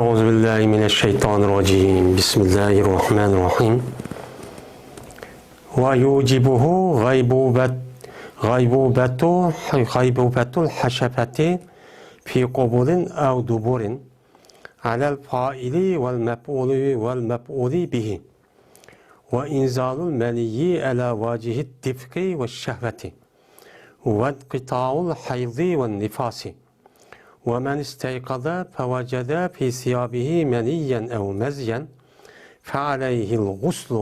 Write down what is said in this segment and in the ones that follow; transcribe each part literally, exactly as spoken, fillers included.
أعوذ بالله من الشيطان الرجيم. بسم الله الرحمن الرحيم. ويوجبه غيبوبة، غيبوبة، غيبوبة الحشفة في قبل أو دبر على الفاعل والمفعول، والمفعول به، وإنزال المني على وجه الدفق والشهوة، وانقطاع الحيض والنفاس، ومن استيقظ فوجد في ثيابه منيا أو مزيا فعليه الغسل.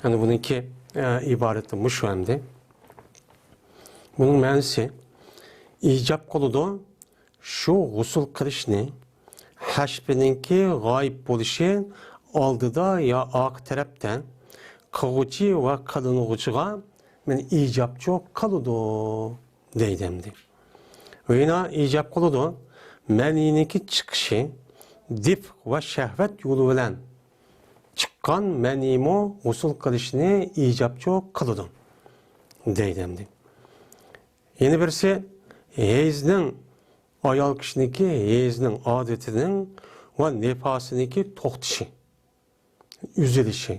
ئەنە بۇنىڭكى، ئە، ئىبارىتى مۇشۇ ئەمدى. بۇنىڭ مەنىسى، ئىجاب قىلىدۇ شۇ غۇسۇل قىلىشنى، ھەشپىنىڭكى غايىب بولۇشى ئالدىدا يا ئارقا تەرەپتە قىلغۇچى ۋە قىلىنغۇچىغا مەن ئىجابچۇ قىلىدۇ دەيدۇ ئەمدى. ۋە يەنە ئىجاب قىلىدۇ، مەنىنىڭكى چىقىشى دىفق ۋە شەھۋەت يولى بىلەن چىققان مەنىمۇ غۇسۇل قىلىشنى ئىجابچۇ قىلىدۇ دەيدۇ ئەمدى. يەنە بىرسى، ھەيزنىڭ، ئايال كىشىنىڭكى ھەيزنىڭ، ئادىتىنىڭ ۋە نىفاسىنىڭكى توختىشى، ئۈزۈلۈشى.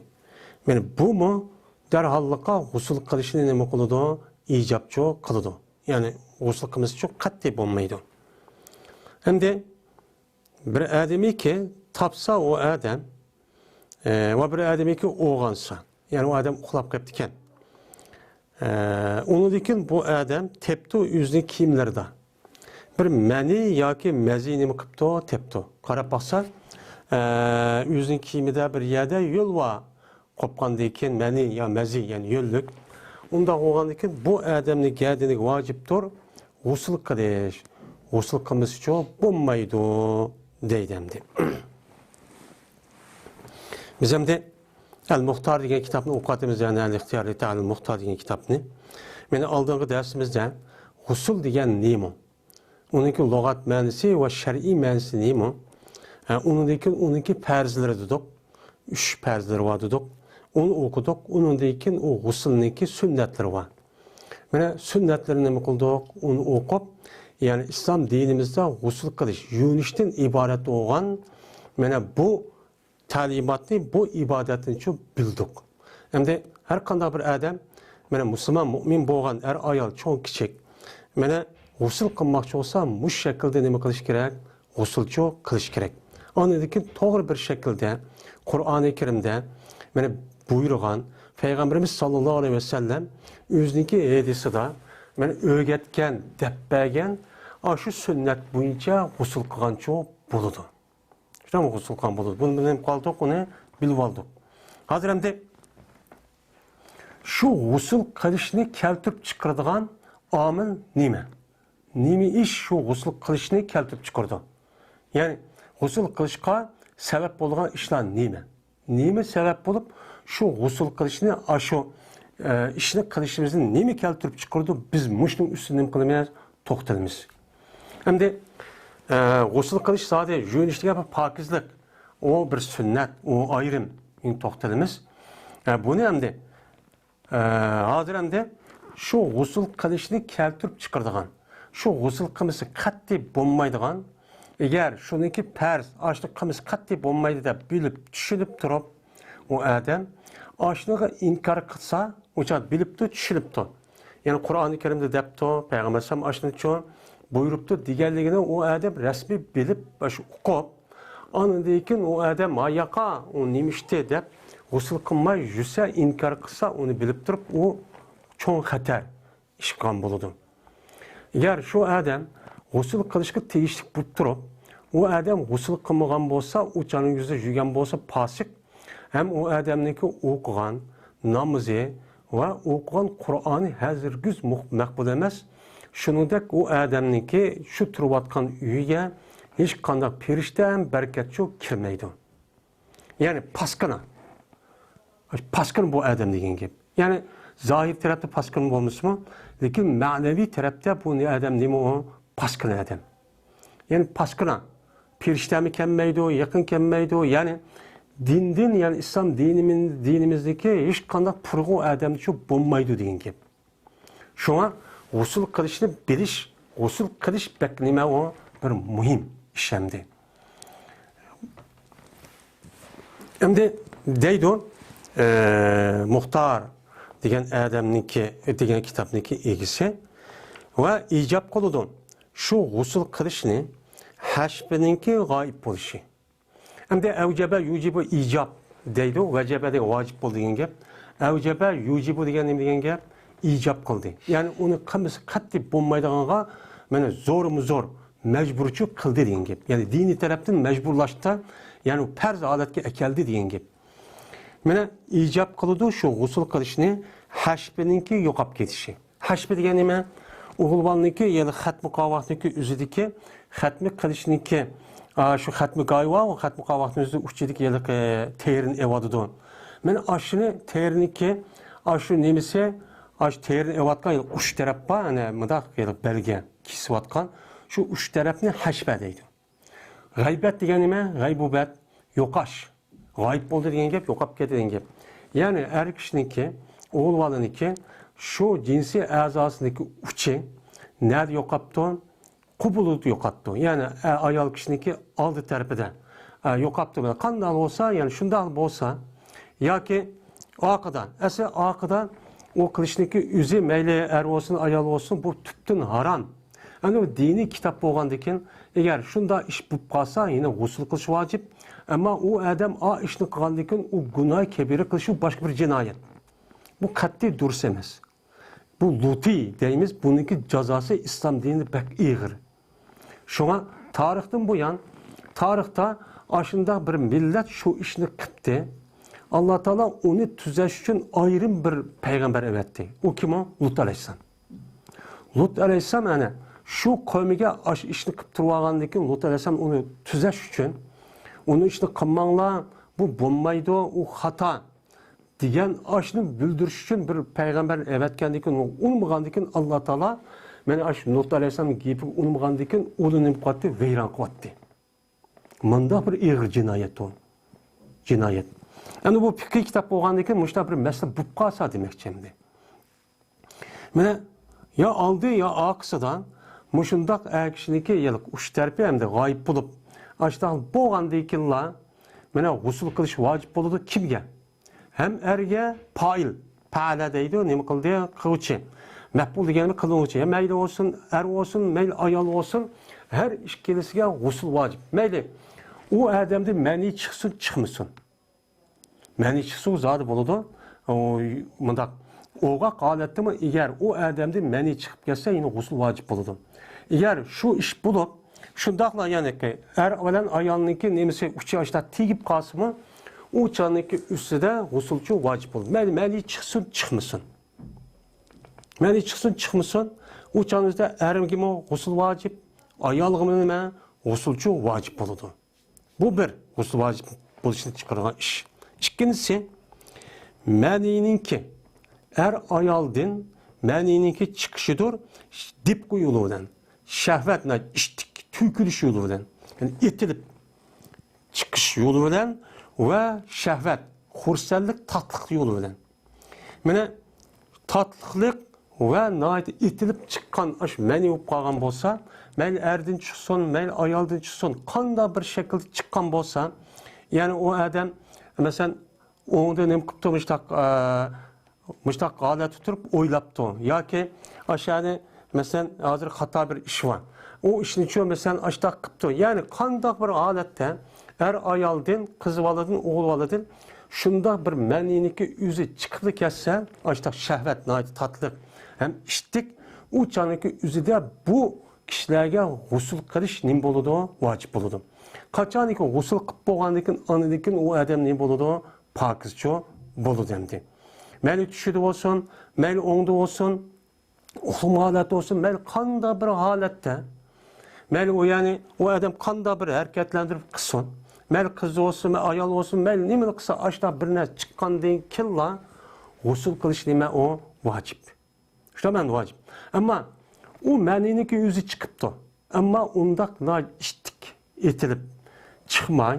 مانا بۇمۇ دەرھاللىقا غۇسۇل قىلىشنى نېمە قىلىدۇ؟ ئىجابچۇ قىلىدۇ. يەنى غۇسۇل قىلمىسىچۇ قەتئىي بولمايدۇ. ئەمدى بىر ئادەمكى تاپسا ئۇ ئادەم، ئە، ۋە بىر ئادەمكى ئويغانسا، يەنى ئۇ ئادەم ئۇخلاپ قېپتىكەن. ئە، ئۇنىڭدىن كېيىن بۇ ئادەم تېپتۇ ئۆزىنىڭ كىيىملىرىدا بىر مەنى ياكى مەزى نېمە قىپتۇ، تېپتۇ. قاراپ باقسا، ئە، ئۆزىنىڭ كىيىمىدە بىر يەردە يۆل بار. قوپقاندىن كېيىن مەنى يا مەزى، يەنى يۆللۈك. ئۇنداق بولغاندىن كېيىن بۇ ئادەمنىڭ گەدىنىگە ۋاجىپتۇر غۇسۇل قىلىش. غۇسۇل قىلمىسىچۇ بولمايدۇ دەيدۇ ئەمدى. بىز ئەمدى ئەل مۇختار دېگەن كىتابنى ئوقۇۋاتىمىز، يەنى ئەل ئىختىيار لىتەئەلىل مۇختار دېگەن كىتابنى. مانا ئالدىنقى دەرسىمىزدە غۇسۇل دېگەن نېمە؟ ئۇنىڭكى لۇغەت مەنىسى ۋە شەرئىي مەنىسى نېمە؟ ھە، ئۇنىڭدىن كېيىن ئۇنىڭكى پەرزلىرى دېدۇق. ئۈچ پەرزلىرى بار دېدۇق. ئۇنى ئوقۇدۇق. ئۇنىڭدىن كېيىن ئۇ غۇسۇلنىڭكى سۈننەتلىرى بار. مانا سۈننەتلىرىنى نېمە قىلدۇق؟ ئۇنى ئوقۇپ، يەنى ئىسلام دىنىمىزدا غۇسۇل قىلىش، يۇيۇنۇشتىن ئىبارەت بولغان مانا بۇ تەلىماتنى، بۇ ئىبادەتنىچۇ بىلدۇق. ئەمدى ھەر قانداق بىر ئادەم، مانا مۇسۇلمان، مۇئمىن بولغان ئەر-ئايال، چوڭ-كىچىك، مانا غۇسۇل قىلماقچى بولسا، مۇشۇ شەكىلدە نېمە قىلىش كېرەك؟ غۇسۇلچۇ قىلىش كېرەك. ئاندىن كېيىن توغرا بىر شەكىلدە قۇرئانى كەرىمدە مانا بۇيرۇغان، پەيغەمبىرىمىز ساللاللاھۇ ئەلەيھى ۋەسەللەم ئۆزىنىڭكى ھەدىسىدە مانا ئۆگەتكەن، دەپ بەرگەن ئاشۇ سۈننەت بويىچە غۇسۇل قىلغانچۇ بولىدۇ. شۇنداقمۇ غۇسۇل قىلغان بولىدۇ. بۇنى بىلىپ قالدۇق، ئۇنى بىلىۋالدۇق. ھازىر ئەمدى شۇ غۇسۇل قىلىشنى كەلتۈرۈپ چىقىرىدىغان ئامىل نېمە؟ نېمە ئىش شۇ غۇسۇل قىلىشنى كەلتۈرۈپ چىقىرىدۇ؟ يەنى غۇسۇل قىلىشقا سەۋەب بولىدىغان ئىشلار نېمە؟ نېمە سەۋەب بولۇپ شۇ غۇسۇل قىلىشنى، ئاشۇ، ئە، ئىشنى قىلىشىمىزنى نېمە كەلتۈرۈپ چىقىرىدۇ؟ بىز مۇشۇنىڭ ئۈستىدە نېمە قىلىمىز؟ توختىلىمىز. ئەمدى، ئە، غۇسۇل قىلىش زادى يۇيۇنۇش دېگەن بىر پاكىزلىق. ئۇ بىر سۈننەت، ئۇ ئايرىم. ئېنى توختىلىمىز. ئە، بۇنى ئەمدى، ئە، ھازىر ئەمدى شۇ غۇسۇل قىلىشنى كەلتۈرۈپ چىقىرىدىغان، شۇ غۇسۇل قىلمىسا قەتئىي بولمايدىغان، ئەگەر شۇنىڭكى پەرز، ئاشۇنى قىلمىسا قەتئىي بولمايدۇ دەپ بىلىپ، چۈشىنىپ تۇرۇپ، ئۇ ئادەم ئاشۇنىڭغا ئىنكار قىلسا، ئۇ چاغ بىلىپتۇ، چۈشىنىپتۇ. يەنى قۇرئانى كەرىمدە دەپتۇ، پەيغەمبەر ئەلەيھىسسالام ئاشۇنى چۈشۈن بۇيرۇپتۇ دېگەنلىكىنى ئۇ ئادەم رەسمىي بىلىپ، ئاشۇ ئوقۇپ، ئاندىن كېيىن ئۇ ئادەم، ھاياقا، ئۇ نېمە ئىشتى دەپ، غۇسۇل قىلماي يۈرسە، ئىنكار قىلسا، ئۇنى بىلىپ تۇرۇپ، ئۇ چوڭ خەتەر ئىش قىلغان بولىدۇ. ئەگەر شۇ ئادەم غۇسۇل قىلىشقا تېگىشلىك بولۇپ تۇرۇپ، ئۇ ئادەم غۇسۇل قىلمىغان بولسا، ئۇ چاغنىڭ يۈزىدە يۈرگەن بولسا، پاسىق، ھەم ئۇ ئادەمنىڭكى ئوقۇغان نامىزى ۋە ئوقۇغان قۇرئانى ھەرگىز مۇق-، مەقبۇل ئەمەس. شۇنىڭدەك ئۇ ئادەمنىڭكى شۇ تۇرۇۋاتقان ئۆيىگە ھېچقانداق پېرىشتە ھەم بەرىكەتچۇ كىرمەيدۇ. يەنى پاسكىنا. پاسكىنا بۇ ئادەم دېگەن گەپ. يەنى زاھىر تەرەپتە پاسكىنا بولمىسىمۇ، لېكىن مەنىۋى تەرەپتە بۇ ئادەم نېمە ئۇ؟ پاسكىنا ئادەم. يەنى پاسكىنا. پېرىشتەمۇ كەلمەيدۇ، يېقىن كەلمەيدۇ. يەنى دىندىن، يەنى ئىسلام دىنىمىز-، دىنىمىزدىكى ھېچقانداق پۇرغۇ ئادەمچۇ بولمايدۇ دېگەن گەپ. شۇڭا غۇسۇل قىلىشنى بىلىش، غۇسۇل قىلىش بەك نېمە ئۇ؟ بىر مۇھىم. ئىش ئەمدى. ئەمدى دەيدۇ، ئە، مۇختار دېگەن ئادەمنىڭكى، دېگەن كىتابنىڭكى ئىگىسى ۋە ئىجاب قىلىدۇ شۇ غۇسۇل قىلىشنى ھەشپىنىڭكى غايىب بولۇشى. ئەمدى ئەۋجەبە يۇجىبۇ ئىجاب دەيدۇ، ۋەجەبە دېگەن ۋاجىپ بولدى دېگەن گەپ. ئەۋجەبە يۇجىبۇ دېگەن نېمە دېگەن گەپ؟ ئىجاب قىلدى. يەنى ئۇنى قىلمىسا قەتئىي بولمايدىغانغا، مانا زورمۇ زور، مەجبۇرچۇ قىلدى دېگەن گەپ. يەنى دىنىي تەرەپتىن مەجبۇرلاشتا، يەنى پەرز ھالەتكە ئەكەلدى دېگەن گەپ. مانا ئىجاب قىلىدۇ شۇ غۇسۇل قىلىشنى ھەشپىنىڭكى يوقاپ كېتىشى. ھەشپە دېگەن نېمە؟ ئوغۇل بالىنىڭكى، يەنى خەتمە قاۋاقنىڭكى ئۆزىدىكى خەتمە قىلىشنىڭكى، ئا، شۇ خەتمە گايى بار، ئۇ خەتمە قاۋاقنىڭ ئۆزىدە ئۇچىدىكى ھېلىقى تېرىنى ئېۋاتىدۇ. مانا ئاشۇنى تېرىنىڭكى، ئاشۇ نېمىسى، ئاشۇ تېرىنى ئېۋاتقان ئۇچ تەرەپ بار، ئەنە مۇنداق ھېلىقى بەلگە كېسىۋاتقان، شۇ ئۇچ تەرەپنى ھەشپە دەيدۇ. غەيبەت دېگەن نېمە؟ غەيبۇبەت، يوقاش. غايىب بولدى دېگەن گەپ، يوقاپ كەتتى دېگەن گەپ. يەنى ئەر كىشىنىڭكى، ئوغۇل بالىنىڭكى شۇ جىنسىي ئەزاسىدىكى ئۇچى نەدە يوقاپتۇ؟ قوبۇلىدا يوقاپتۇ. يەنى ئە-، ئايال كىشىنىڭكى ئالدى تەرىپىدە، ئە، يوقاپتۇ. قانداق بولسا، يەنى شۇنداق بولسا، ياكى ئارقىدا، ئەسلى ئارقىدا ئۇ قىلىشنىڭكى ئۆزى مەيلى ئەر بولسۇن، ئايال بولسۇن، بۇ تۈپتىن ھارام. ئەنە بۇ دىنىي كىتاب بولغاندىكىن، ئەگەر شۇنداق ئىش بولۇپ قالسا، يەنە غۇسۇل قىلىش ۋاجىپ. ئەمما ئۇ ئادەم ئا ئىشنى قىلغاندىكىن، ئۇ گۇناھ كەبىرە قىلىشى باشقا بىر جىنايەت. بۇ قەتئىي دۇرۇس ئەمەس. بۇ لۇتى دەيمىز، بۇنىڭكى جازاسى ئىسلام دىنىدا بەك ئېغىر. شۇڭا تارىختىن بۇيان، تارىختا ئاشۇنداق بىر مىللەت شۇ ئىشنى قىپتى. ئاللا تائالا ئۇنى تۈزەش ئۈچۈن ئايرىم بىر پەيغەمبەر ئەۋەتتى. ئۇ كىم ئۇ؟ لۇت ئەلەيھىسسالام. لۇت ئەلەيھىسسالام ئەنە شۇ قەۋمىگە ئاشۇ ئىشنى قىپ تۇرۇۋالغاندىن كېيىن، لۇت ئەلەيھىسسالام ئۇنى تۈزەش ئۈچۈن، ئۇنى ئىشنى قىلماڭلار، بۇ بولمايدۇ، ئۇ خاتا دېگەن ئاشۇنى بىلدۈرۈش ئۈچۈن بىر پەيغەمبەرنى ئەۋەتكەندىن كېيىن، ئۇنى ئۇنىمىغاندىن كېيىن، ئاللا تائالا مانا ئاشۇ لۇت ئەلەيھىسسالامنىڭ گېپىگە ئۇنىمىغاندىن كېيىن، ئۇنى نېمە قىلىۋەتتى؟ ۋەيران قىلىۋەتتى. مۇنداق بىر ئېغىر جىنايەت ئۇ. جىنايەت. ئەمدى بۇ پىقھىي كىتاب بولغاندىن كېيىن مۇشۇنداق بىر مەسىلە بولۇپ قالسا دېمەكچى ئەمدى. مانا يا ئالدى، يا ئارقىسىدا مۇشۇنداق ئەر كىشىنىڭكى ھېلىقى ئۇچ تەرىپى ئەمدى غايىب بولۇپ، ئاشۇنداق بولغاندىن كېيىنلا مانا غۇسۇل قىلىش ۋاجىپ بولىدۇ. كىمگە؟ ھەم ئەرگە پائىل، پەئەلە دەيدۇ، نېمە قىلدى؟ قىلغۇچى. مەپئۇل دېگەننى قىلغۇچى. يا مەيلى بولسۇن، ئەر بولسۇن، مەيلى ئايال بولسۇن، ھەر ئىككىلىسىگە غۇسۇل ۋاجىپ. مەيلى، ئۇ ئادەمدە مەنىي چىقسۇن، چىقمىسۇن. مەنىي چىقسا زادى بولىدۇ. ئۇ مۇنداق، ئوغاق ھالەتتىمۇ ئەگەر ئۇ ئادەمدىن مەنىي چىقىپ كەتسە، يەنە غۇسۇل ۋاجىپ بولىدۇ. ئەگەر شۇ ئىش بولۇپ، شۇنداقلا يەنى ئەر بىلەن ئايالنىڭكى نېمىسى ئۇچى ئاشتا تېگىپ قالسىمۇ، ئۇ چاغنىڭكى ئۈستىدە غۇسۇلچۇ ۋاجىپ بولىدۇ. مەيلى، مەنىي چىقسۇن، چىقمىسۇن. مەنىي چىقسۇن، چىقمىسۇن، ئۇ چاغنىڭ ئۈستىدە ئەرگىمۇ غۇسۇل ۋاجىپ، ئايالغىمۇ نېمە؟ غۇسۇلچۇ ۋاجىپ بولىدۇ. بۇ بىر غۇسۇل ۋاجىپ بولۇشنى چىقارغان ئىش. ئىككىنچىسى، مەنىينىڭكى، ئەر ئايالدىن مەنىينىڭكى چىقىشىدۇر، دېپىق يولى بىلەن، شەھۋەت، ئىشتىك، تۆكۈلۈش يولى بىلەن، يەنى ئېتىلىپ چىقىش يولى بىلەن ۋە شەھۋەت، خۇرسەنلىك، تاتلىق يولى بىلەن. مانا تاتلىقلىق ۋە ناھايىتى ئېتىلىپ چىققان ئاشۇ مەنىي بولۇپ قالغان بولسا، مەيلى ئەردىن چىقسۇن، مەيلى ئايالدىن چىقسۇن، قانداق بىر شەكىلدە چىققان بولسا، يەنى ئۇ ئادەم، مەسىلەن، ئوڭدا نېمە قىپتۇ، مۇشتاق، ئە، مۇشتاق ھالەتتە تۇرۇپ ئويلاپتۇ ياكى ئاشۇنى، مەسىلەن، ھازىر خاتا بىر ئىش بار. ئۇ ئىشنىچۇ، مەسىلەن، ئاشتاق قىپتۇ. يەنى قانداق بىر ھالەتتە ئەر ئايالدىن، قىز بالىدىن، ئوغۇل بالىدىن شۇنداق بىر مەنىينىڭكى ئۆزى چىقىپلا كەتسە، ئاشتاق شەھۋەت ناھايىتى تاتلىق ھەم ئىشتىك، ئۇ چاغنىڭكى ئۆزىدە بۇ كىشىلەرگە غۇسۇل قىلىش نېمە بولىدۇ؟ ۋاجىپ بولىدۇ. قاچانكى غۇسۇل قىپ بولغاندىن كېيىن، ئاندىن كېيىن ئۇ ئادەم نېمە بولىدۇ؟ پاكىزچۇ بولىدۇ ئەمدى. مەيلى چۈشىدە بولسۇن، مەيلى ئوڭدا بولسۇن، ئۇخلىما ھالەتتە بولسۇن، مەيلى قانداق بىر ھالەتتە، مەيلى ئۇ، يەنى ئۇ ئادەم قانداق بىر ھەرىكەتلەندۈرۈپ قىلسۇن، مەيلى قىز بولسۇن، مەيلى ئايال بولسۇن، مەيلى نېمىنى قىلسا، ئاشۇنداق بىر نەرسە چىققاندىن كېيىنلا غۇسۇل قىلىش نېمە ئۇ؟ ۋاجىپ. شۇنداق مەنىدە ۋاجىپ. ئەمما ئۇ مەنىنىڭكى ئۆزى چىقىپتۇ. ئەمما ئۇنداق ناھايىتى ئىتتىك ئېتىلىپ چىقماي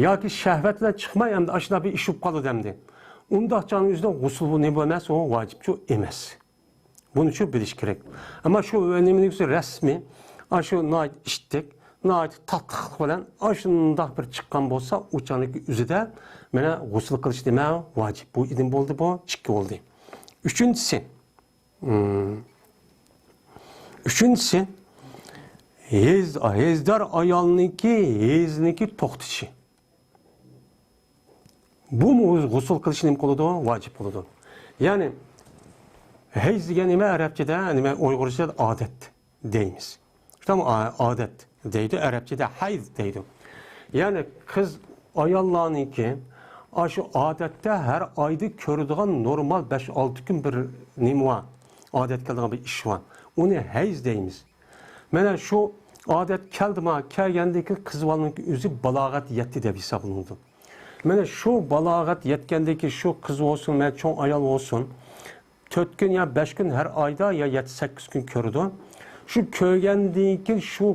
ياكى شەھۋەت بىلەن چىقماي، ئەمدى ئاشۇنداق بىر ئىش بولۇپ قالدى ئەمدى. ئۇنداق چاغنىڭ ئۆزىدە غۇسۇل بۇ نېمە ئەمەس، ئۇ ۋاجىپچۇ ئەمەس. بۇنىچۇ بىلىش كېرەك. ئەمما شۇ نېمىنىڭ ئۆزى رەسمىي، ئاشۇ ناھايىتى ئىتتىك، ناھايىتى تاتلىقلىق بىلەن ئاشۇنداق بىر چىققان بولسا، ئۇ چاغنىڭكى ئۆزىدە مانا غۇسۇل قىلىش نېمە؟ ۋاجىپ. بۇ ئىدىن بولدى، بۇ ئىككى بولدى. ئۈچىنچىسى، ئۈچىنچىسى، ھەيز-، ھەيزدار ئايالنىڭكى ھەيزنىڭكى توختىشى. بۇمۇ غۇسۇل قىلىش نېمە قىلىدۇ؟ ۋاجىپ قىلىدۇ. يەنى ھەيز دېگەن نېمە؟ ئەرەبچىدە، نېمە، ئۇيغۇرچىدا ئادەت دەيمىز. شۇنداقمۇ؟ ئا-، ئادەت دەيدۇ، ئەرەبچىدە ھەيز دەيدۇ. يەنى قىز ئاياللارنىڭكى ئاشۇ ئادەتتە ھەر ئايدا كۆرىدىغان نورمال بەش-ئالتە كۈن بىر نېمە بار، ئادەت كېلىدىغان بىر ئىش بار. ئۇنى ھەيز دەيمىز. مانا شۇ ئادەت كەلدىما، كەلگەندىن كېيىن قىز بالىنىڭكى ئۆزى بالاغەت يەتتى دەپ ھېسابلىنىدۇ. مانا شۇ بالاغەت يەتكەندىن كېيىن شۇ قىز بولسۇن، مانا چوڭ ئايال بولسۇن، تۆت كۈن يا بەش كۈن ھەر ئايدا يا يەتتە-سەككىز كۈن كۆرىدۇ. شۇ كۆرگەندىن كېيىن شۇ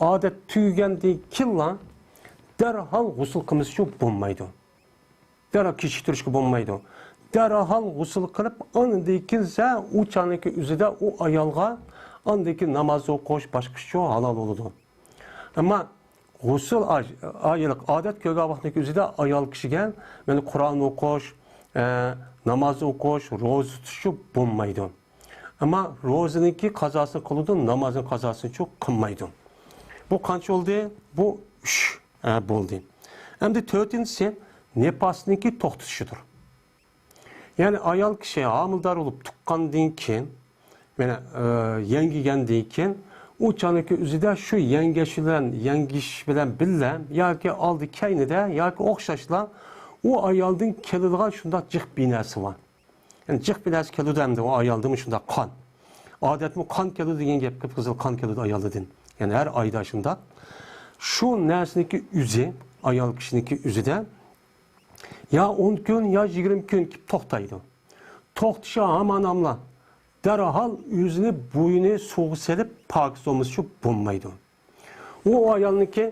ئادەت تۈگىگەندىن كېيىنلا دەرھال غۇسۇل قىلمىسىچۇ بولمايدۇ. دەرھال كېچىكتۈرۈشكە بولمايدۇ. دەرھال غۇسۇل قىلىپ، ئاندىن كېيىن سە ئۇ چاغنىڭكى ئۆزىدە ئۇ ئايالغا ئاندىن كېيىن ناماز ئوقۇش، باشقىچۇ ھالال بولىدۇ. ئەمما غۇسۇل ئاي-، ئايلىق ئادەت كۆرگەن ۋاقىتنىڭكى ئۆزىدە ئايال كىشىگە مانا قۇرئان ئوقۇش، ئە، ناماز ئوقۇش، روزا تۇتۇشۇ بولمايدۇ. ئەمما روزىنىڭكى قازاسىنى قىلىدۇ، نامازنىڭ قازاسىنىچۇ قىلمايدۇ. بۇ قانچە بولدى؟ بۇ ئۈچ، ئە، بولدى. ئەمدى تۆتىنچىسى نىپاسنىڭكى توختىشىدۇر. يەنى ئايال كىشى ھامىلىدار بولۇپ تۇغقاندىن كېيىن، مانا، ئە، يەڭگىگەندىن كېيىن، ئۇ چاغنىڭكى ئۆزىدە شۇ يەڭگەش بىلەن، يەڭگىش بىلەن بىللە ياكى ئالدى كەينىدە ياكى ئوخشاشلا ئۇ ئايالدىن كېلىدىغان شۇنداق جىق بىر نەرسە بار. يەنى جىق بىر نەرسە كېلىدۇ ئەمدى ئۇ ئايالدىنمۇ شۇنداق قان. ئادەتمۇ قان كېلىدۇ دېگەن گەپ، قىپقىزىل قان كېلىدۇ ئايالدىن. يەنى ھەر ئايدا شۇنداق. شۇ نەرسىنىڭكى ئۆزى، ئايال كىشىنىڭكى ئۆزىدە يا ئون كۈن، يا يىگىرمە كۈن كېلىپ توختايدۇ. توختىشى ھامان ئاملا دەرھال ئۆزىنى، بويىنى سۇغا سېلىپ پاكىز بولمىسىچۇ بولمايدۇ. ئۇ ئايالنىڭكى،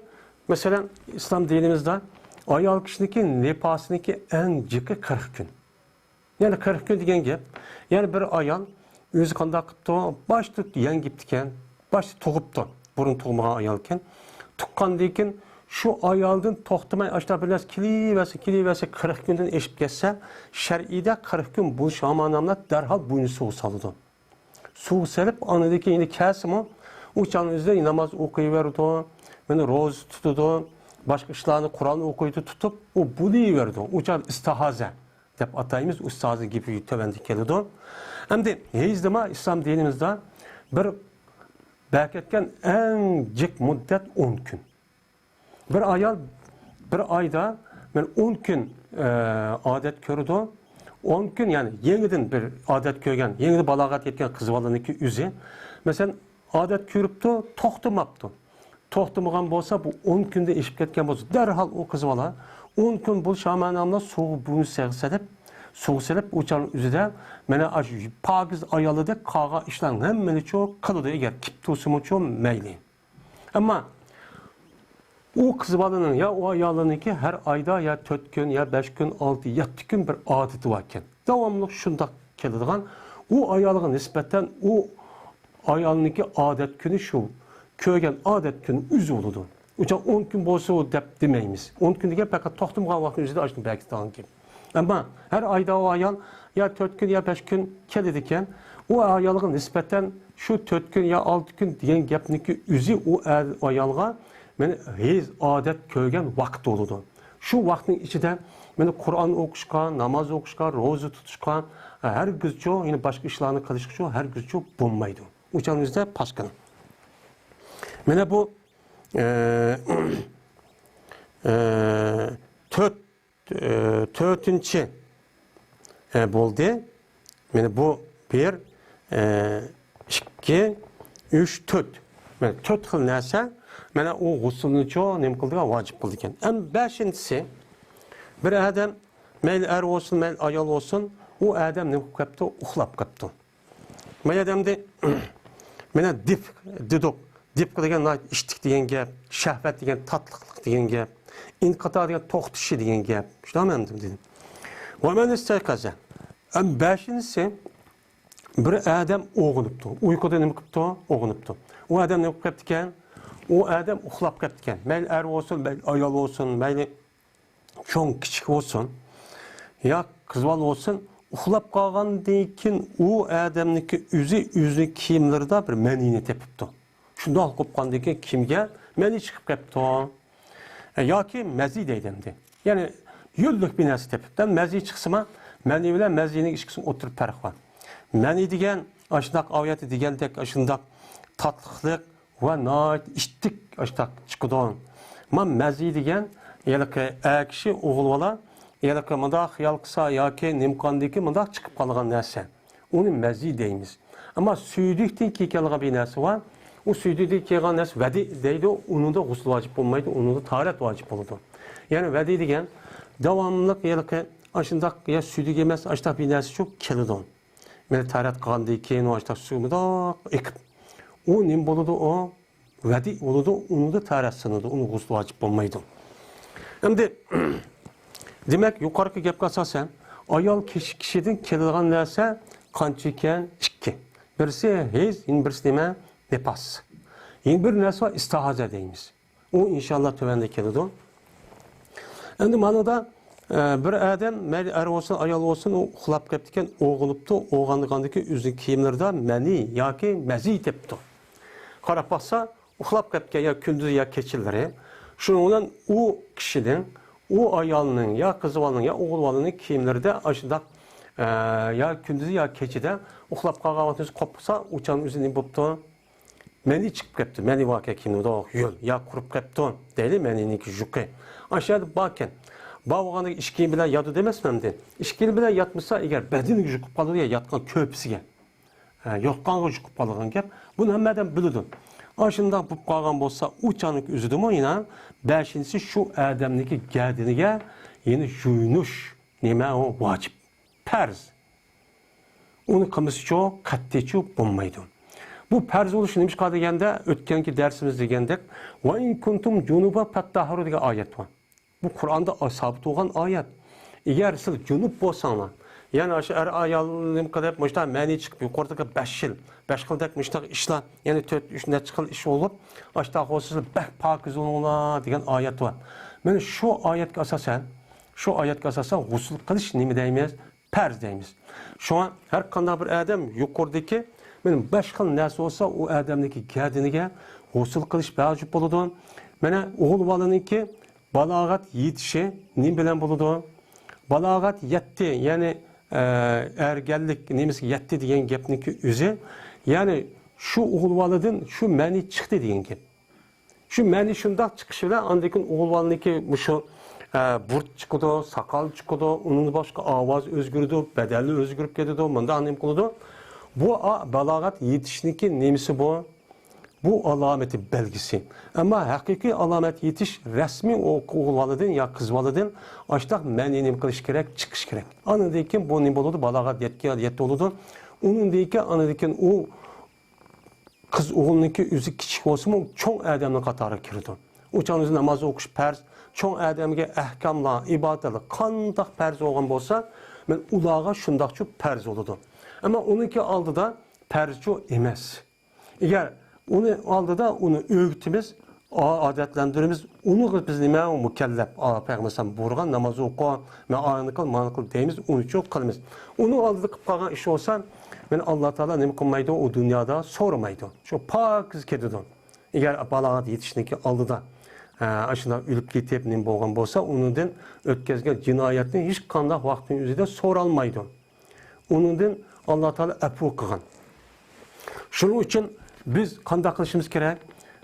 مەسىلەن، ئىسلام دىنىمىزدا ئايال كىشىنىڭكى نىپاسىنىڭكى ئەڭ جىقى قىرىق كۈن. يەنى قىرىق كۈن دېگەن گەپ. يەنى بىر ئايال ئۆزى قانداق قىپتۇ؟ باشتا يەڭگىپتىكەن، باشتا تۇغۇپتۇ. بۇرۇن تۇغمىغان ئايالكەن. تۇغقاندىن كېيىن شۇ ئايالدىن توختىماي ئاشتا بىر نەرسە كېلىۋەرسە، كېلىۋەرسە، قىرىق كۈندىن ئېشىپ كەتسە، شەرئىيدە قىرىق كۈن بولۇش ھامان ئاملا دەرھال بوينى سۇغا سالىدۇ. سۇغا سېلىپ، ئاندىن كېيىن يەنە كەلسىمۇ، ئۇ چاغنىڭ ئۆزىدە ناماز ئوقۇيۋېرىدۇ، مانا روزا تۇتىدۇ، باشقا ئىشلارنى، قۇرئان ئوقۇيدۇ، تۇتۇپ، ئۇ بولۇۋېرىدۇ. ئۇ چاغ ئىستىھازە دەپ ئاتايمىز، ئۇستازنىڭ گېپى تۆۋەندە كېلىدۇ. ئەمدى ھەيز نېمە؟ ئىسلام دىنىمىزدا بىر بەرىكەتكەن ئەڭ جىق مۇددەت ئون كۈن. بىر ئايال بىر ئايدا مەن ئون كۈن، ئە، ئادەت كۆرىدۇ. ئون كۈن، يەنى يېڭىدىن بىر ئادەت كۆرگەن، يېڭىدىن بالاغەت يەتكەن قىز بالىنىڭكى ئۆزى، مەسىلەن، ئادەت كۆرۈپتۇ، توختىماپتۇ. توختىمىغان بولسا، بۇ ئون كۈندىن ئېشىپ كەتكەن بولسا، دەرھال ئۇ قىز بالا ئون كۈن بولۇش ھامان ئاملا سۇغا بوينى سەگە سېلىپ، سۇغا سېلىپ، ئۇ چاغنىڭ ئۆزىدە مانا ئاشۇ پاكىز ئايالىدەك قالغان ئىشلارنىڭ ھەممىنىچۇ قىلىدۇ، ئەگەر كېلىپ تۇرسىمۇچۇ مەيلى. ئەمما ئۇ قىز بالىنىڭ يا ئۇ ئايالنىڭكى ھەر ئايدا يا تۆت كۈن، يا بەش كۈن، ئالتە، يەتتە كۈن بىر ئادىتى باركەن. داۋاملىق شۇنداق كېلىدىغان، ئۇ ئايالغا نىسبەتەن ئۇ ئايالنىڭكى ئادەت كۈنى شۇ، كۆرگەن ئادەت كۈنى ئۆزى بولىدۇ. ئۇچان ئون كۈن بولسا دەپ دېمەيمىز. ئون كۈن دېگەن پەقەت توختىمىغان ۋاقىتنىڭ ئۆزىدە ئاشۇنى بەركىتىدىغان گەپ. ئەمما ھەر ئايدا ئۇ ئايال يا تۆت كۈن يا بەش كۈن كېلىدىكەن، ئۇ ئايالغا نىسبەتەن شۇ تۆت كۈن يا ئالتە كۈن دېگەن گەپنىڭكى ئۆزى ئۇ ئە-، ئايالغا مانا ھەيز ئادەت كۆرگەن ۋاقىت بولىدۇ. شۇ ۋاقىتنىڭ ئىچىدە مانا قۇرئان ئوقۇشقا، ناماز ئوقۇشقا، روزا تۇتۇشقا، ھەرگىزچۇ، يەنە باشقا ئىشلارنى قىلىشقىچۇ ھەرگىزچۇ بولمايدۇ. ئۇ چاغنىڭ ئۆزىدە پاسكىنا. مانا بۇ، ئە، ئە، تۆت ئە، تۆتىنچى، ئە، بولدى. مانا بۇ بىر، ئە، ئىككى، ئۈچ، تۆت. مانا تۆت خىل نەرسە، مانا ئۇ غۇسۇلنىچۇ نېمە قىلىدىغان، ۋاجىپ قىلىدىكەن. ئەمما بەشىنچىسى، بىر ئادەم، مەيلى ئەر بولسۇن، مەيلى ئايال بولسۇن، ئۇ ئادەم نېمە قىلىپ قاپتۇ؟ ئۇخلاپ قاپتۇ. ما يەردە ئەمدى مانا دىفق دېدۇق. دىفق دېگەن ناھايىتى ئىشتىك دېگەن گەپ، شەھۋەت دېگەن تاتلىقلىق دېگەن گەپ، ئىنقىتا دېگەن توختىشى دېگەن گەپ. شۇنداقمۇ ئەمدى دېدىم. ۋە مەن ئىستەيقەزە. ئەم، بەشىنچىسى، بىر ئادەم ئويغىنىپتۇ. ئۇيقۇدا نېمە قىپتۇ؟ ئويغىنىپتۇ. ئۇ ئادەم نېمە قىلىپ قاپتىكەن؟ ئۇ ئادەم ئۇخلاپ قېپتىكەن. مەيلى ئەر بولسۇن، مەيلى ئايال بولسۇن، مەيلى چوڭ، كىچىك بولسۇن، يا قىز بالا بولسۇن، ئۇخلاپ قالغاندىن كېيىن ئۇ ئادەمنىڭكى ئۆزى ئۆزىنىڭ كىيىملىرىدا بىر مەنىنى تېپىپتۇ. شۇنداق قوپقاندىن كېيىن كىيىمگە مەنى چىقىپ قېپتۇ. ئە، ياكى مەزى دەيدۇ ئەمدى. يەنى يۆللۈك بىر نەرسە تېپىپتۇ. مەزى چىقسىمۇ، مەنى بىلەن مەزىنىڭ ئىككىسىنىڭ ئوتتۇرىدا پەرق بار. مەنى دېگەن ئاشۇنداق ئايەتتە دېگەندەك ئاشۇنداق تاتلىقلىق ۋە ناھايىتى ئىتتىك ئاشۇنداق چىقىدۇ. ما مەزى دېگەن ھېلىقى ئەر كىشى، ئوغۇل بالا ھېلىقى مۇنداق خىيال قىلسا ياكى نېمە قىلغاندىكىن مۇنداق چىقىپ قالغان نەرسە. ئۇنى مەزى دەيمىز. ئەمما سۈيدۈكتىن كېيىن كېلىدىغان بىر نەرسە بار. ئۇ سۈيدۈكتىن كېلىدىغان نەرسە ۋەدى دەيدۇ. ئۇنىڭدا غۇسۇل ۋاجىپ بولمايدۇ، ئۇنىڭدا تاھارەت ۋاجىپ بولىدۇ. يەنى ۋەدى دېگەن داۋاملىق ھېلىقى ئاشۇنداق يا سۈيدۈك ئەمەس، ئاشۇنداق بىر نەرسە شۇ كېلىدۇ. مەيلى تاھارەت قىلغاندىن كېيىن ئاشۇنداق سۇ مۇنداق ئېقىپ. ئۇ نېمە بولىدۇ؟ ئۇ ۋەدى بولىدۇ، ئۇنىڭدا تاھارەت سىنىدۇ، ئۇنىڭ غۇسلى ۋاجىپ بولمايدۇ. ئەمدى، دېمەك، يۇقىرىقى گەپكە ئاساسەن، ئايال كىشى، كىشىدىن كېلىدىغان نەرسە قانچە ئىكەن؟ ئىككى. بىرسى ھەيز، يەنە بىرسى نېمە؟ نىپاس. يەنە بىر نەرسە بار، ئىستىھازە دەيمىز. ئۇ ئىنشاللا تۆۋەندە كېلىدۇ. ئەمدى مانىدا، ئە، بىر ئادەم، مەيلى ئەر بولسۇن، ئايال بولسۇن، ئۇ ئۇخلاپ قېپتىكەن، ئويغىنىپتۇ، ئويغانغاندىكى ئۆزىنىڭ كىيىملىرىدا مەنى ياكى مەزى تېپىپتۇ. قاراپ باقسا، ئۇخلاپ قېپتىكەن يا كۈندۈز يا كېچىلىرى. شۇنىڭ بىلەن ئۇ كىشىنىڭ، ئۇ ئايالنىڭ يا قىز بالىنىڭ يا ئوغۇل بالىنىڭ كىيىملىرىدە ئاشۇنداق، ئە، يا كۈندۈزى يا كېچىدە ئۇخلاپ قالغان ۋاقتىدا قوپۇپ قالسا، ئۇ چاغنىڭ ئۆزى نېمە بوپتۇ؟ مەنى چىقىپ قېپتۇ، مەنى باركەن كىيىمدە يول، يا قۇرۇپ قېپتۇ دەيلى، مەنىنىڭكى يۈكى. ئاشۇ يەردە باركەن. بار بولغاندا ئىچكى بىلەن ياتىدۇ دەيمەنمۇ ئەمدى. ئىچكى بىلەن ياتمىسا، ئەگەر بەدىنىگە يۇقۇپ قالىدۇ يا ياتقان كۆرپىسىگە. ھە، يوتقانغا يۇقۇپ قالىدىغان گەپ. بۇنى ھەممە ئادەم بىلىدۇ. ئاشۇنداق بولۇپ قالغان بولسا، ئۇ چاغنىڭ ئۆزىدىمۇ يەنە بەشىنچىسى شۇ ئادەمنىڭكى گەدىنىگە يەنە يۇيۇنۇش نېمە ئۇ ۋاجىپ. پەرز. ئۇنى قىلمىسىچۇ، قەتئىيچۇ بولمايدۇ. بۇ پەرز بولۇشى نېمىشقا دېگەندە، ئۆتكەنكى دەرسىمىزدە دېگەندەك، ۋە ئىن كۇنتۇم جۇنۇبەن فەتتەھھەرۇ دېگەن ئايەت بار. بۇ قۇرئاندا سابىت بولغان ئايەت. ئەگەر سىز جۇنۇب بولساڭلار، يەنى ئاشۇ ئەر ئايال نېمە قىلىپ، مۇشۇنداق مەنى چىقىپ، يۇقىرىدىكى بەش خىل، بەش خىلدەك مۇشۇنداق ئىشلار، يەنى تۆت، ئۈچ، نەچچە خىل ئىش بولۇپ، ئاشۇنداق بولسا سىز بەك پاكىز بولۇڭلار دېگەن ئايەت بار. مانا شۇ ئايەتكە ئاساسەن، شۇ ئايەتكە ئاساسەن غۇسۇل قىلىش نېمە دەيمىز؟ پەرز دەيمىز. شۇڭا ھەر قانداق بىر ئادەم يۇقىرىدىكى، مانا بەش خىل نەرسە بولسا، ئۇ ئادەمنىڭكى گەدىنىگە غۇسۇل قىلىش ۋاجىپ بولىدۇ. مانا ئوغۇل بالىنىڭكى بالاغەت يېتىشى نېمە بىلەن بولىدۇ؟ بالاغەت يەتتى، يەنى، ئە، ئەرگەنلىك نېمىسى يەتتى دېگەن گەپنىڭكى ئۆزى، يەنى شۇ ئوغۇل بالىدىن شۇ مەنى چىقتى دېگەن گەپ. شۇ مەنى شۇنداق چىقىشى بىلەن ئاندىن كېيىن ئوغۇل بالىنىڭكى مۇشۇ، ئە، بۇرۇت چىقىدۇ، ساقال چىقىدۇ، ئۇنىڭدىن باشقا ئاۋاز ئۆزگىرىدۇ، بەدەنى ئۆزگىرىپ كېتىدۇ، مۇنداق نېمە قىلىدۇ. بۇ ئا-، بالاغەت يېتىشنىڭكى نېمىسى بۇ؟ بۇ ئالامىتى، بەلگىسى. ئەمما ھەقىقىي ئالامەت يېتىش رەسمىي ئو-، ئوغۇل بالىدىن يا قىز بالىدىن ئاشتاق مەنى نېمە قىلىش كېرەك؟ چىقىش كېرەك. ئاندىن كېيىن بۇ نېمە بولىدۇ؟ بالاغەت يەتكە-، يەتتە بولىدۇ. ئۇنىڭدىن كېيىن، ئاندىن كېيىن ئۇ قىز ئوغۇلنىڭكى ئۆزى كىچىك بولسىمۇ، چوڭ ئادەمنىڭ قاتارىغا كىرىدۇ. ئۇ چاغدا ئۆزى ناماز ئوقۇش پەرز، چوڭ ئادەمگە ئەھكاملار، ئىبادەتلەر قانداق پەرز بولغان بولسا، مەن ئۇلارغا شۇنداقچۇ پەرز بولىدۇ. ئەمما ئۇنىڭكى ئالدىدا پەرزچۇ ئەمەس. ئەگەر ئۇنى ئالدىدا ئۇنى ئۆگىتىمىز، ئا-، ئادەتلەندۈرىمىز، ئۇنىڭغا بىز نېمە؟ مۇكەللەپ. ئا، پەيغەمبەر ئەلەيھىسسالام بۇيرۇغان ناماز ئوقۇ، مەن ئانى قىل، مانى قىل دەيمىز، ئۇنى شۇ قىلىمىز. ئۇنىڭ ئالدىدا قىلىپ قالغان ئىش بولسا، مەن ئاللا تائالا نېمە قىلمايدۇ، ئۇ دۇنيادا سورىمايدۇ. شۇ پاكىز كېتىدۇ. ئەگەر بالاغەت يېتىشنىڭكى ئالدىدا، ئە، ئاشۇنداق ئۆلۈپ كېتىپ، نېمە بولغان بولسا، ئۇنىڭدىن ئۆتكۈزگەن جىنايەتنى ھېچقانداق ۋاقىتنىڭ ئۆزىدە سورالمايدۇ. ئۇنىڭدىن ئاللا تائالا ئەپۇ قىلغان. شۇنىڭ ئۈچۈن بىز قانداق قىلىشىمىز كېرەك؟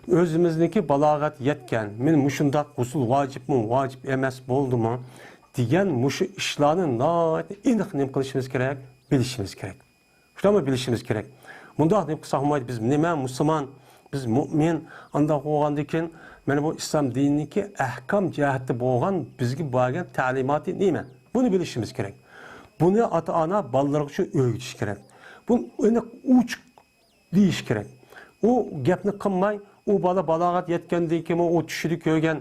ئۆزىمىزنىڭكى بالاغەت يەتكەن، مېنى مۇشۇنداق غۇسۇل ۋاجىپمۇ، ۋاجىپ ئەمەس بولدىمۇ دېگەن مۇشۇ ئىشلارنى ناھايىتى ئېنىق نېمە قىلىشىمىز كېرەك؟ بىلىشىمىز كېرەك. شۇنداقمۇ بىلىشىمىز كېرەك. مۇنداق نېمە قىلساق بولمايدۇ، بىز نېمە مۇسۇلمان، بىز مۇئمىن، ئانداق بولغاندىن كېيىن مانا بۇ ئىسلام دىنىنىڭكى ئەھكام جەھەتتە بولغان بىزگە بەرگەن تەلىماتى نېمە؟ بۇنى بىلىشىمىز كېرەك. بۇنى ئاتا-ئانا بالىلىرىغا شۇ ئۆگىتىش كېرەك. بۇنى ئېنىق ئوچۇق دېيىش كېرەك. ئۇ گەپنى قىلماي، ئۇ بالا بالاغەت يەتكەندىن كېيىن ئۇ چۈشىدە كۆرگەن،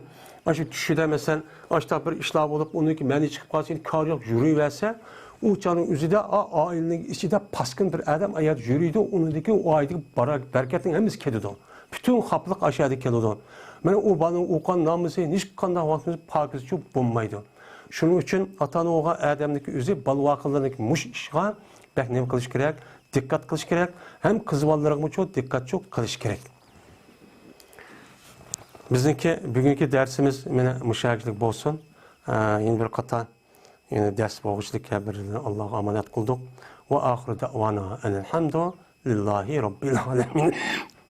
ئاشۇ چۈشىدە مەسىلەن، ئاشۇنداق بىر ئىشلار بولۇپ، ئۇنىڭكى مەنى چىقىپ قالسا، كارى يوق، يۈرۈۋەرسە، ئۇ چاغنىڭ ئۆزىدە ئا-، ئائىلىنىڭ ئىچىدە پاسكىن بىر ئادەم ئايات يۈرىدۇ، ئۇنىڭدىكى ئۇ ئائىلىدىكى بارا-، بەرىكەتنىڭ ھەممىسى كېتىدۇ. پۈتۈن خاپىلىق ئاشۇ يەردە كېلىدۇ. مانا ئۇ بالىنىڭ ئوقۇغان نامىزى ھېچقانداق ۋاقتىمىزدا پاكىزچە بولمايدۇ. شۇنىڭ ئۈچۈن ئاتا-ئانا بولغان ئادەمنىڭكى ئۆزى بالا-ۋاقىلىرىنىڭكى مۇشۇ ئىشىغا بەك نېمە قىلىش كېرەك؟ دىققەت قىلىش كېرەك. ھەم قىز بالىلىرىغىمۇ دىققەتچۇ قىلىش كېرەك. بىزنىڭكى بۈگۈنكى دەرسىمىز مانا مۇشۇ يەرگىچىلىك بولسۇن. ئە، يەنە بىر قاتار يەنە دەرس بولغۇچىلىك ھەر بىرىنى ئاللاغا ئامانەت قىلدۇق. ۋە ئاخىرۇ دەۋانا ئەنىل ھەمدۇ لىللاھى رەببىل ئالەمىن.